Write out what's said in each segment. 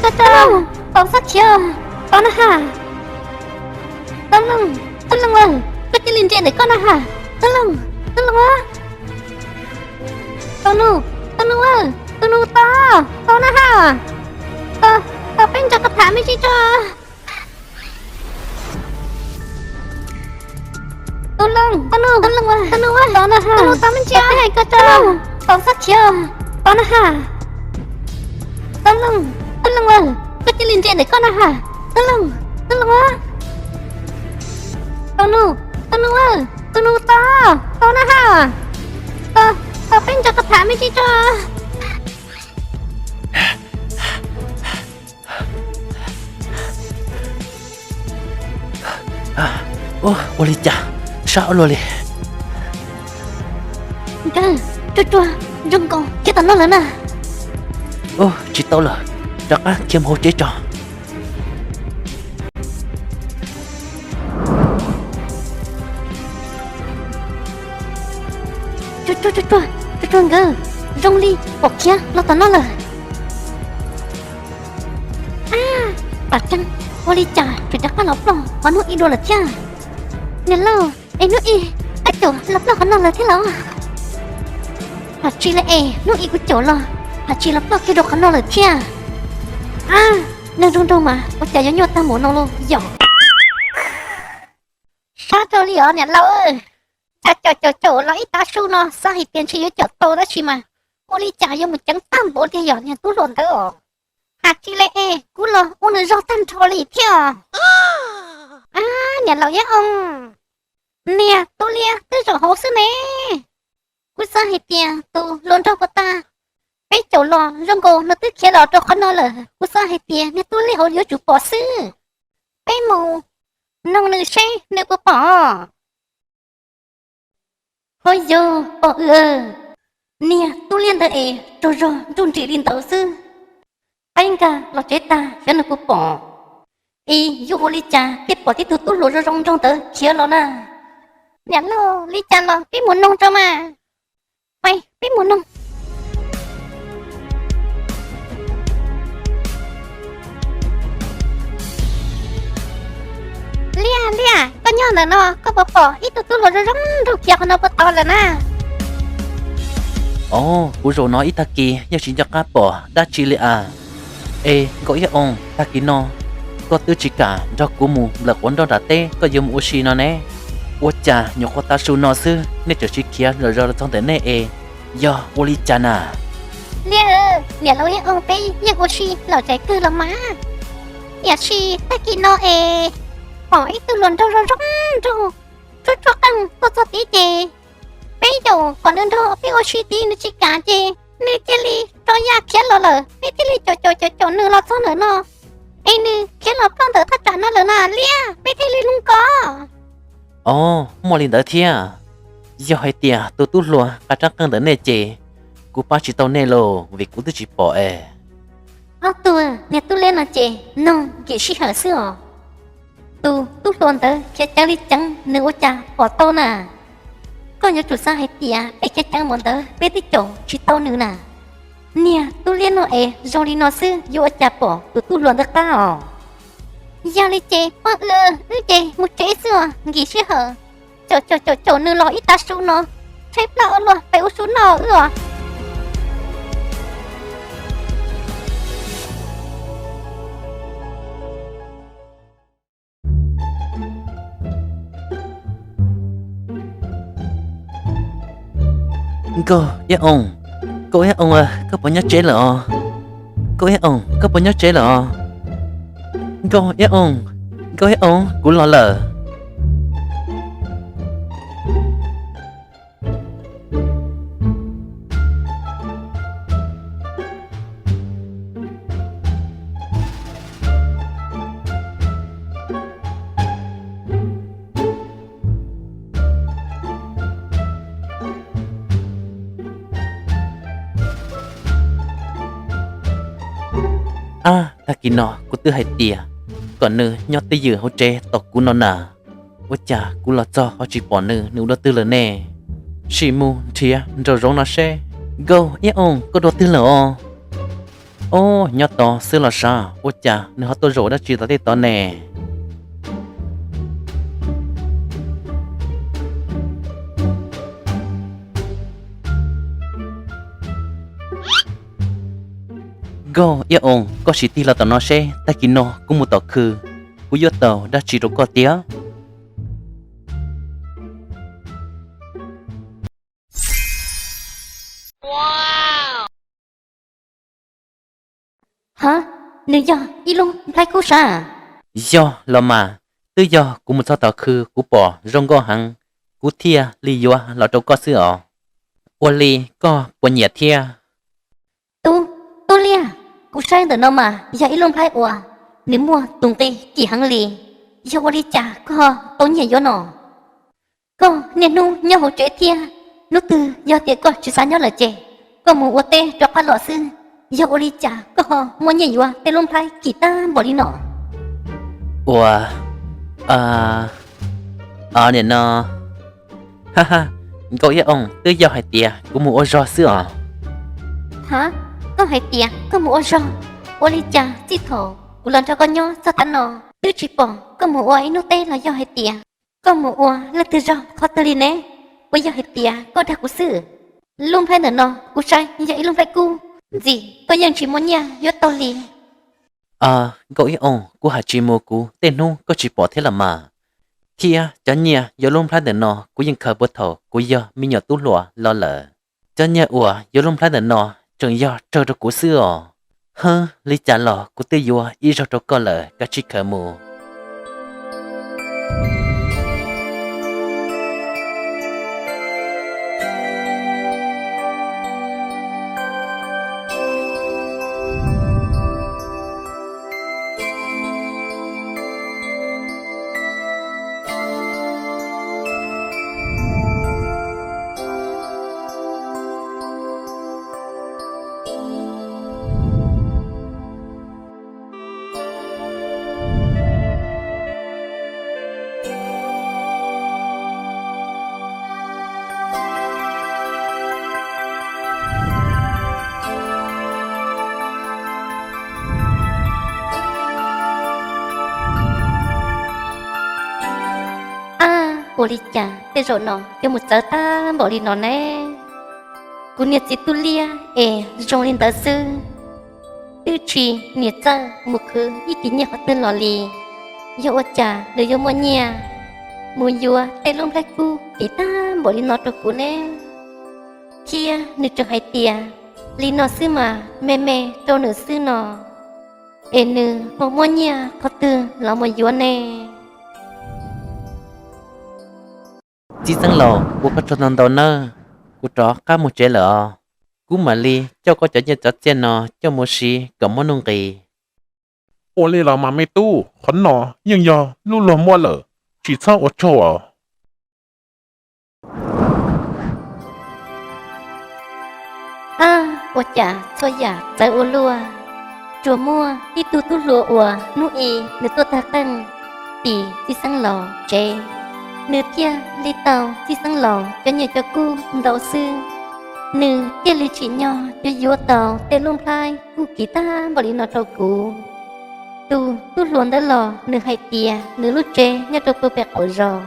Koj tso, tau sab khiav, tau na ha. Tub Looj, Tub Looj aw, koj cia li nres ntawm koj na ha. Tub Looj, Tub Looj aw. Tus nus, tus nus aw, tus nus tau, tau na ha. Tau, tau peb nrog koj tham me ntsis tso. Tub Looj, Tub Looj, Tub Looj aw, Tub Looj aw, tau na ha. Tub Looj tau me ntsis, tau peb hais koj tso. Tau sab khiav, tau na ha. Tub Looj, Tub Looj aw, koj cia li nres ntawm koj na ha. Tub Looj, Tub Looj aw. Tus nus, tus nus aw, tus nus tau, tau na ha. Tau, tau peb nrog koj tham me ntsis tso. Ua li cas sab ua luaj li. Nkawd, ruaj ruaj, zoo nkaus khiav tom no lawm na. Tsis tau lawm, rov qab khiav mus hauv tsev tso. Ruaj ruaj, ruaj ruaj nkawd, zoo li pom khiav los tom no lawm. Ab, pam tseeb, ua li cas tseem rov qab los ploj qhov hnub ib dua lawm thiab. Niam laus, es hnub ib koj caum los ploj qhov no lawm thiab los? Hais tsis li es hnub ib kuv caum los, hais tsis los ploj kiag rau qhov no lawm thiab. Ab, neeg zoo nraug mas ua cas yuav nyuaj tag npaum no los yom. Sab rau li os niam laus, cas caum caum caum los ib tav su no xav hais tias ntshe yuav caum tau tab sis mas ua li cas yuav mus ceev tag npaum tiag yog niag tub hluas ntawd os. Hais tsis li es kuv los ua nws zog tag nrho li thiab os. Ab, niam laus Yaj Oo, niag tub liab twb zaum hauv xwb ne. Kuv xav hais tias tus hluas nraug puas tas, peb caum los zoo nkaus nws twb khiav los rau qhov no lawm. Kuv xav hais tias niag tub liab hauv yuav tsum pom xwb. Peb mus noog nws seb nws puas pom. Ho yog pom wb, niag tub liab ntawd es tsaug zog nruj nrim li ntawd xwb. Peb nkag los tsev tag xyov nws puas pom. Es yuav ua li cas thiaj pom tib tug tub hluas zoo zoo nraug ntawd khiav los na? Niam laus, li cas los peb mus noog tso mas. Peb mus noog. Liab, liab, koj nyob ntawm no koj puas pom ib tug tub hluas zoo zoo nraug khiav qhov no puas tau lawm na? Os, kuv zaum no ib tag kis yeej tsis nco qab pom dab tsi li as. Es Nkauj Iab Oo, tag kis no koj twb tsis kam nrog kuv mus nplawm quav nroj nram teb, koj yuav mus ua si no ne? Ua cas nyuam qhuav tav su no xwb nej tseem sib khiav zom zaws los txog ntawm nej es yog ua li cas na? Liab, niam laus Iab Oo peb yeej ua si laum txais kawg los mas. Tiam sis tag kis no es pom ib tug hluas nraug zoo zoo nraug tshuab tshuab qeej tuaj txog tid ces peb yaum kom nws nrog peb ua si tid nws tsis kam ces nws cia li rov yaj khiav los lawm, peb thiaj li caum caum caum caum nws los txog ntawm no. Es nws khiav los ploj ntawm thaj tsam no lawm na Liab, peb thiaj li hlub koj. Os, muaj li ntawd thiab. Yog hais tias tus tub hluas qab rab qeej ntawm nej ces kuv pab tsis tau nej lauj, vim kuv twb tsis pom es. Ob tug, niag tub liab no ces noog nkim sij hawm xwb os. Tus tub hluas ntawd khiav ceev li ceev nws ua cas pom tau na? Koj yuav tsum xav hais tias peb khiav ceev mus ntawd peb twb caum tsis tau nws na. Niag tub liab no es zoo li no xwb yuav ua cas pom tus tub hluas ntawd qab os. Yog li ces poj wb, wb ces mus tsev xwb os, nkim sij hawm. Caum caum caum caum nws los ib tav su no, tshaib plab ua luaj, peb ua su noj wb os. Nkauj Iab Oo, Nkauj Iab Oo, koj puas nyob tsev lawm os? Nkauj Iab Oo, koj puas nyob tsev lawm os? Nkauj Iab Oo, Nkauj Iab Oo, kuv los lawm. Ab, tag kis no kuv twb hais tias kom nws nyob twj ywm hauv tsev tos kuv no na. Ua cas kuv los txog ho tsis pom nws, nws ua dua twg lawm ne? Sim mus nrhiav nraum zoov no seb. Nkauj Iab Oo, koj dua twg lawm os? Ob, nyob tod xwb los sav, ua cas nws ho tuaj zaum dab tsi tom tej tod ne? Nkauj Iab Oo, koj sim tig los tom no seb tag kis no kuv mus tom khw, kuv yuav tau dab tsi rau koj tiag. Ha, nws yog ib lub nplhaib kub sav? Yog los mas, twb yog kuv mus txog tom khw kuv pom zoo nkauj heev, kuv thiaj li yuav los rau koj xwb os. Ua li koj puas nyiam thiab? Tub, Tub Liaj, kuv saib ntawm no mas yog ib lub nplhaib uas nws muaj tus nqi kim heev li. Yog ua li cas koj ho tau nyiam yuav no? Koj niaj hnub nyob hauv tsev thiab, hnub twg yog tias koj tsis xav nyob lawm ces koj mus ua teb rov qab los xwb. Yog ua li cas koj ho muaj nyiaj yuav tej lub nplhaib kim tag npaum li no? Ua, nim no, ha ha, Nkauj Iab Oo, twb yog hais tias kuv mus ua zog xwb os. Ha, koj hais tias koj mus ua zog? Ua li cas txij thaum kuv los nrog koj nyob txog tav no twb tsis pom koj mus ua ib hnub teb los yog hais tias koj mus ua leej twg zog qhov twg li ne? Puas yog hais tias koj dag kuv xwb? Lub nplhaib ntawm no kuv saib yog ib lub nplhaib kub ntxim, koj yeej tsis muaj nyiaj yuav tau li. Nkauj Iab Oo, kuv hais tsis mus kuv tej hnub koj tsis pom thiab los mas. Thiab cov nyiaj yuav lub nplhaib ntawm no kuv yeej khaws puag thaum kuv yog me nyuam tub hluas los lawm. Cov nyiaj uas yuav lub nplhaib ntawm no tseem yog tsawg rau kuv xwb os. Hwb, li cas los kuv twb yuav ib zaug rau koj lawm, kav tsij khaws mus. Ab, ua li cas tej zaum no yuav mus txawv tag npaum li no ne? Kuv niag txiv tub liab es zoo li ntawd xwb, twb tsis niam txawj mus khwv ib kis nyiaj qhov twg los li. Yog ua cas nws yuav muaj nyiaj mus yuav tej lub nplhaib kub kim tag npaum li no rau kuv ne? Thiab nws tseem hais tias li no xwb mas me me rau nws xwb no, es nws ho muaj nyiaj qhov twg los mus yuav ne? Txiv xeev laus, ua koj tsaug ntau ntau nawb, kuv rov qab mus tsev lawm os. Kuv mam li coj koj cov nyiaj cov txiaj no coj mus siv kom muaj nuj nqis. Ua li los mas me tub, qhov no yeej yog lub luag muab lawm, tsis txhob ua tsaug os. Ab, ua cas txhua yam txawv ua luaj, tsuas muaj ib tug tub hluas uas hnub i nws tuaj tag qeej tim txiv xeev laus tsev, nws thiaj li tau txiv xeev laus cov nyiaj cov kub ntau xwb. Nws thiaj li tsim nyog yuav yuav tau tej lub nplhaib kub kim tag npaum li no rau kuv. Tus tub hluas ntawd los nws hais tias nws lub tsev nyob rau puag pem qaum zos,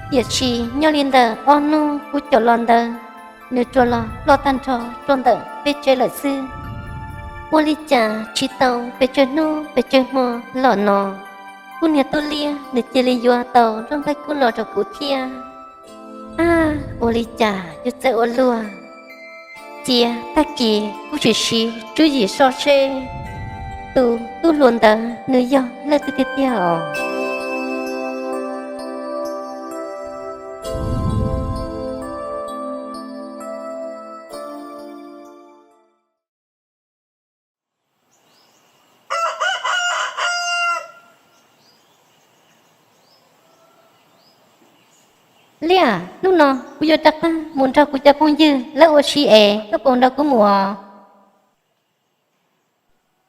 tiam sis nyob li ntawm ob hnub kuv caum los ntawd, nws tsuas los ploj tag nrho rau ntawm peb tsev lawm xwb. Ua li cas tsis tau pes tsawg hnub pes tsawg hmo los no, kuv niag tub liab nws cia li yuav tau lub nplhaib kub no rau kuv thiab. Ab, ua li cas yuav txawv ua luaj. Cia tag kis kuv sim siv tswv yim soj seb tus tub hluas ntawd nws yog leej twg tiag tiag os. Liaj, hnub no kuv yuav rov qab mus nrog kuv cov phooj ywg lawv ua si es koj puas nrog kuv mus os?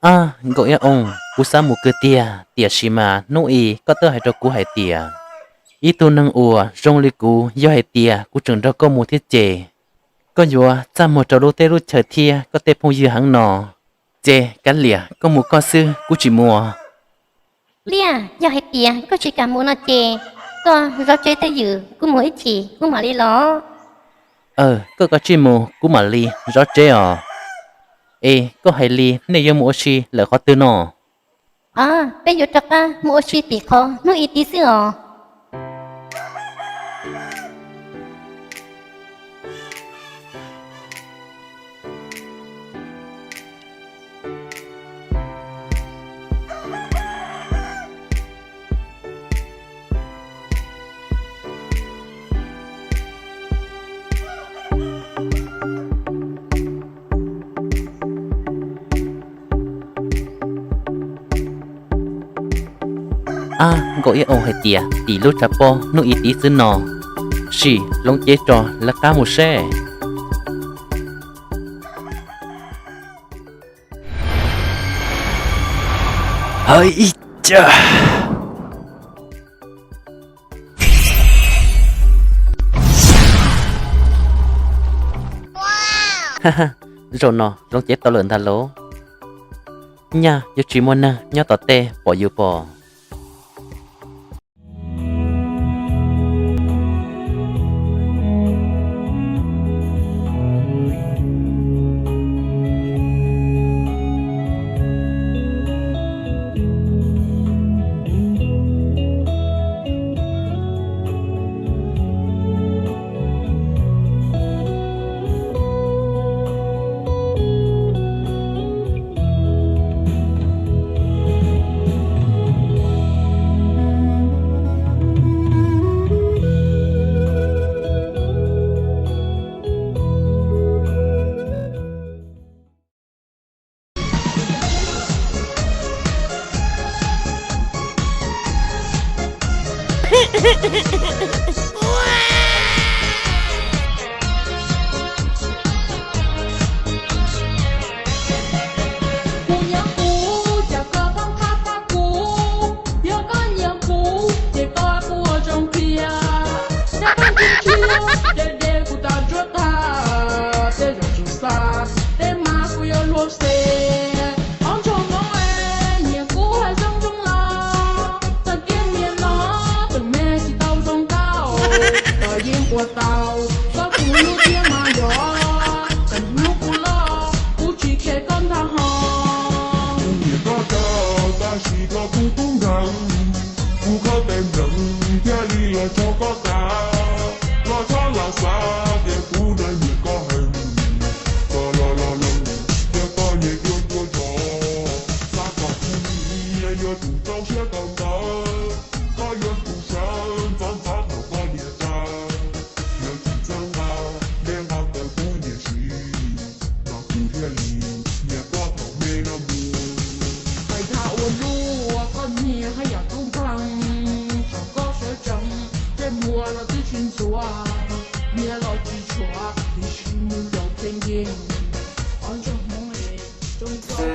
Ab, Nkauj Iab Oo, kuv xav mus kawg tiag, tiam sis mas hnub i koj twb hais rau kuv hais tias ib tug neeg uas zoo li kuv yog hais tias kuv tseem nrog koj mus thiab ces koj yuav txaj muag rau lub teb lub chaw thiab koj tej phooj ywg heev no. Ces Kab Liam, koj mus koj xwb, kuv tsis mus. Liam, yog hais tias koj tsis kam mus no ces koj zov tsev twj ywm, kuv mus ib chim kuv mam li los. Aw, koj kav tsij mus, kuv mam li zov tsev os. Es koj hais li nej yuav mus ua si lawm qhov twg no? A, peb yuav rov qab mus ua si tim qhov hnub ib tid xwb os. Ab, Nkauj Iab Oos hais tias tim lub tshav pob hnub ib tid xwb no. Sim, hloov cev tso lawv qab mus seb. Hais ib ca. Zaum no hloov cev tau lawm ntag lauj. Nyaj yuav tsis muaj neeg nyob tom tej pom yus pom. Kuv nyiam kuv, cas koj pheej qab qab kuv? Yog koj nyiam kuv ces koj ua zoo qhia. Yog koj ntsia ntsia, de de kuv tas ntsuab tag, tej zaum tsis xa, tej mas kuv yuav luag xes. Ob ntsog Hmoob es nyiam kuv hais zoo zoo los, txog kiag niaj no, tus me tsis tau zoo nkauj, koj yeej ua tau, koj kuv hlub thiab mas yog, txawm hnub kuv loj, kuv tsis khe koj ntag hos. Kuv nyiam koj tau, tab sis koj kuv tub nkeeg, kuv khawb tes nplees thiaj li los tso koj tas. Koj txhob lam xav tias kuv no nyiam koj heev, koj los los lees, yog koj nyiam yuav cuab zog, xav kom kuv niam yuav tsum rau siab kawg ntawd. Koj yuav tsum sawv ntxov ntxov thaum koj niam tsa, yuav tsum txhawb nqa, me nqa ntawm kuv niam siv, mas kuv thiaj li nyiam koj thaum me no mus. Hais thaj ua luaj, koj nyiam haj yam tub nkeeg, thaum koj sawv tsees, tej muag los twb tsis ntxuav, nyiaj los tsis tshuav, tiam sis nws zaum pheej yeej. Ob ntsog Hmoob es zoo nkauj.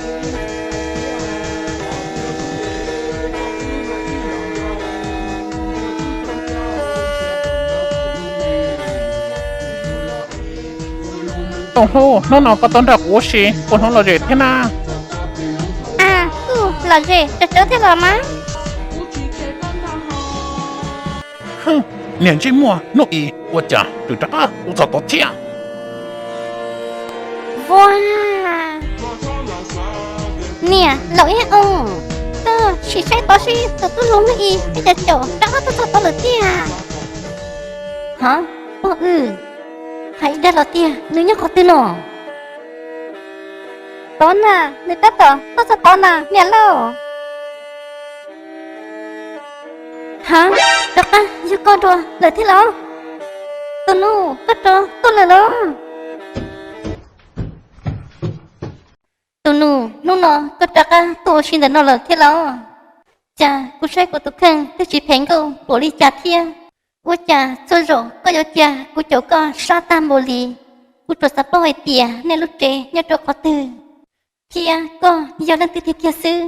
Tus hlub, hnub no koj tuaj nrog kuv ua si puas hnov lom zem thiab na? A, kuj lom zem tsawv tsawv thiab los mas. Hwm, niag ntsej muag hnub ib ua cas tseem rov qab tuaj txog tod thiab? Vuag, niam laus Iab Oos, koj sim saib tod seb tus tub hluas hnub ib es cas caum rov qab tuaj txog tod lawm tiag. Hov, pog Wb, hais dag los tiag, nws nyob qhov twg no? Tod na, nws tab tom tuaj txog tod na niam lauj. Hov, rov qab yog koj dua lawm thiab los? Tus nus, koj rov tuaj lawm los? Tus nus, hnub no koj rov qab tuaj ua si ntawm no lawm thiab los? Cas kuv saib kuv tus kheej twb tsis phem nkauj npaum li cas thiab, ua cas txhua zaus koj yuav cia kuv caum koj sab tag npaum li? Kuv tsuas xav paub hais tias nej lub tsev nyob rau qhov twg, thiab koj yog leej twg tiag tiag xwb.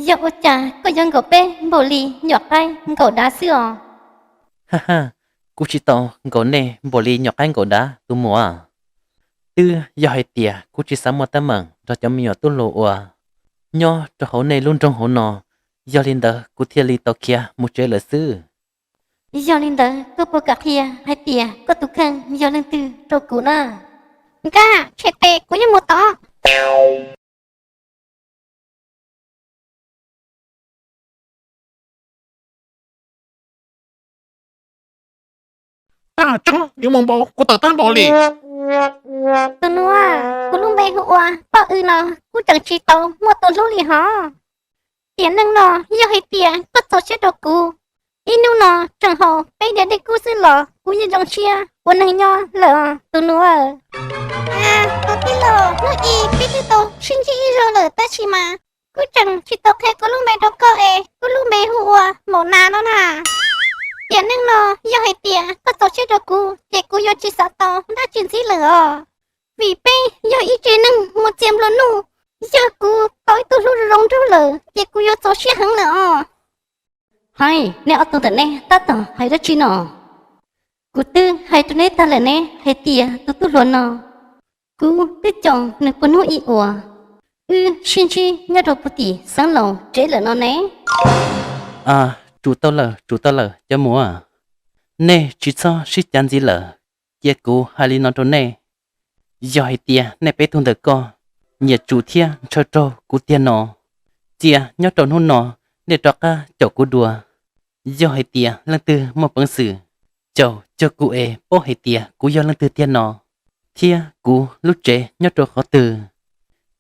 Yog ua cas koj yuav nkaum peb npaum li nyuam qaib nkaum dav xwb os? Ha ha, kuv tsis tau nkaum nej npaum li nyuam qaib nkaum dav tus muam. Twb yog hais tias kuv tsis xav muaj teeb meem rau cov me nyuam tub hluas uas nyob rau hauv nej lub nroog hauv no, yog li ntawd kuv thiaj li tau khiav mus tsev lawm xwb. Yog li ntawd koj puas kam qhia hais tias koj tus kheej yog leej twg rau kuv na? Nkaj, tshem tes, kuv yeej mus tod. Tag tsob yuav mus npaum kuv tawm tag npaum li. Tus nus, kuv lub npe hu ua Poj W no, kuv tseem tsis tau muaj tus hlub li hos. Tiam neej no, yog hais tias koj txaus siab rau kuv, ib hnub no tseem haus peb diav dej kub xwb los kuv yeej zoo siab ua neeg nyob lawm os tus nus. Tus tij laus, hnub i peb twb tau sib ntsib ib zaug lawm tab sis mas kuv tseem tsis tau qhia kuv lub npe rau koj es kuv lub npe hu ua Maum Nas no na. Tiam neej no yog hais tias koj txaus siab rau kuv ces kuv yuav tsis xav tau dab tsi ntxiv lawm os. Vim peb yog ib tsev neeg muaj txiag nplua nuj, yog kuv tau ib tug hlub zoo zoo nraug lawm ces kuv yuav txaus siab heev lawm os. Hais, nej ob tug ntawm nej tab tom hais dab tsi no? Kuv twb hais rau neb tag lawm ne hais tias tus tub hluas no, kuv twb caum nws puas hnub ib uas wb sib ntsib nyob rau puag tim xeev laus tsev lawm no ne. A, tsum tau lawm, tsum tau lawm cov muam, nej tsis txhob sib cav ntxiv lawm. Cia kuv hais li no rau nej, yog hais tias nej peb tug ntawm ko nyiam tsum thiab ntshaw raug kuv tiag no, cia nyob rau hnub no nej rov qab caum kuv dua. Yog hais tias leej twg muaj peev xwm caum cuag kuv es paub hais tias kuv yog leej twg tiag no, thiab kuv lub tsev nyob rau qhov twg,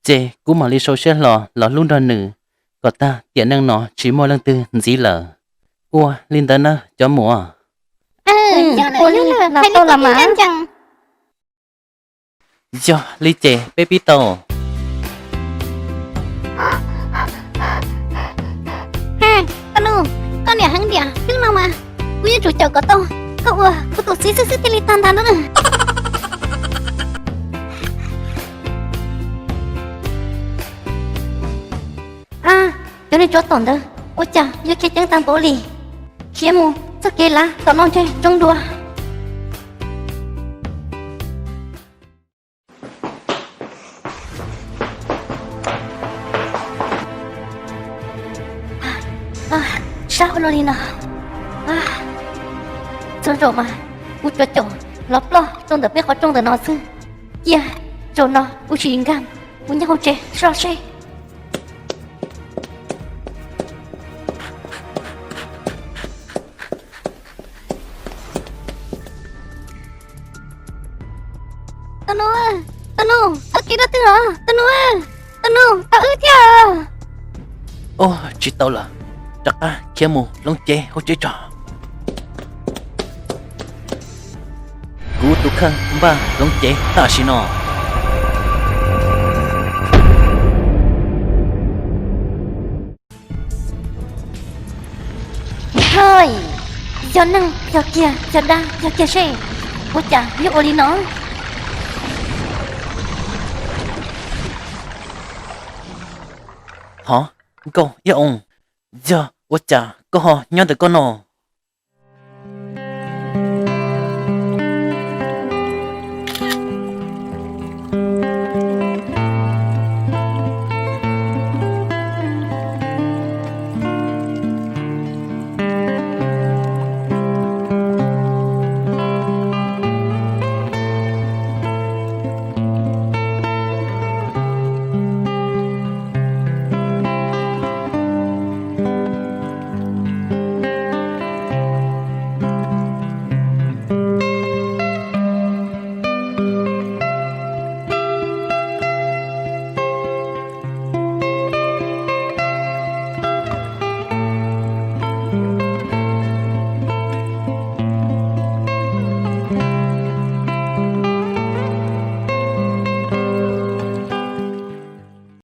ces kuv mam li sau siab hlo los hlub nrog nws, kom tag tiam neej no tsis muaj leej twg ntxiv lawm. Ua li ntawd nawb cov muam. Yog li ces peb pib tau. Koj niam heev tiag, hnub no mas kuv yuav tsum caum kom tau, koj ua kuv tus txiv xwb xwb thiaj li tag ntag no na. Cov neeg tsov tom ntawd ua cas yuav khiav ceev tag npaum li? Khiav mus txoj kev lav tom no ntshe zoo dua. Sab ua luaj li no, txhua zaus mas kuv tsuas caum los ploj rau ntawm peb qhov rooj ntawm no xwb. Cia zaum no kuv sim nkag mus nyob hauv tsev soj seb. Tus nus, tus nus, tau kev rau twg os tus nus? Tus nus, tau wb thiab. Ua tsis tau lawm, rov qab khiav mus hloov cev hauv tsev tso. Kuv tus kheej npaj hloov cev tam sim no. Hais, yog neeg yog kiag, yog dab yog kiag seb, ua cas yuav ua li no? Hov, nkauj Iab Oo, yog ua cas koj ho nyob ntawm koj no?